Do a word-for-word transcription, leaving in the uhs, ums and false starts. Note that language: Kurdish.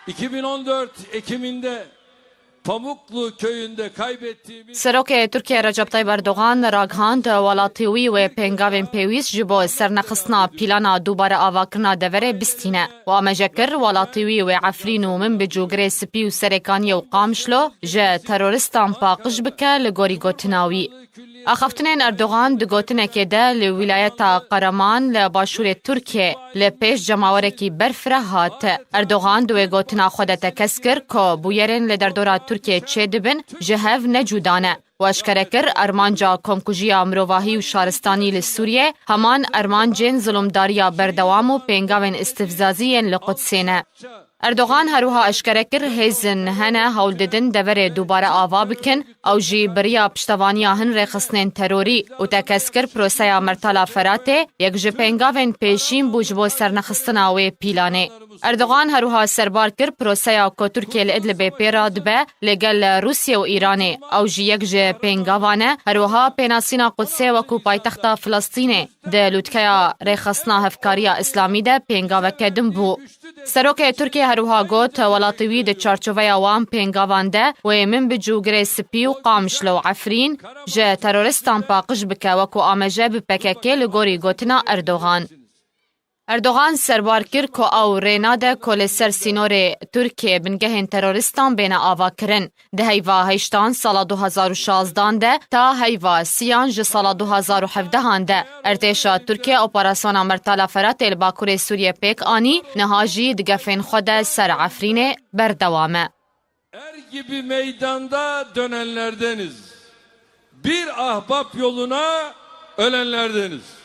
iki bin on dört Ekim'inde Pamuklu köyünde kaybettiğimiz Serokê Tirkiyê Recep Tayyip Erdogan ragihand welatî wî wê pêngavên pêwîst ji bo sernexistina pîlana dubare avakirina deverê bistîne û amêje kir welatî wî wê Efrîn û Minbic û Girê Spî û Serêkaniyê û Qamişlo ji teroristan paqij bike li gorî gotina wî. Axaftinên Erdogan di gotinekê de li wîlayeta Qereman li başûrê Tirkiyê li pêş cemawerekî berfireh hat. Erdogan di wê gotina xwe de tekez kir ku bûyerên li derdora Tirkiyê çêdibin ji hev ne cuda ne û eşkere kir armanca komkujiya mirovahî û şaristanî li Sûriyê heman armancên zilmdariya berdewam û pêngavên îstifzazî yên li Qudsê ne. Erdogan her wiha eşkere kir hêzin hene hewl didin deverê dubare ava bikin, ew jî bi riya piştevaniya hin rêxistinên terorî û tekez kir proseya Mertala Feratê yek ji pêngavên pêşîn bû ji bo sernexistina wê pîlanê. Erdogan her wiha serbar kir proseya ku Tirkiye li Idlibê pê radibe li gel Rûsye û Îranê, ew jî yek ji pêngavan e, her wiha pênasîna Qudsê wekû paytexta Filistînê di lûtkeya Rêxistina Hevkariya Îslamî de pêngaveke din bû. Serokê Tirkiyê her wiha got, welatê wî di çarçoveya wan pêngavan de wê Minbic û Girê Spî û Qamişlo û Efrîn ji teroristan paqij bike wekû amêje bi P K K li gorî gotina Erdogan. Erdogan serbar kir ku ew rê nade ku li ser sînorê Tirkiyê bingehên teroristan bêne avakirin. Di heyva heyştan sala du hazar û şazdan de ta heyva siyan ji sala du hazar û hevdehan de, erdêşa Tirkiye operasyona Mertala Feratê li Bakurê Sûriyê pêk anî, niha jî di gefên xwe de ser Efrînê berdewam e. Er gibi meydanda dönenlerdeniz. Bir ahbap yoluna ölenlerdeniz.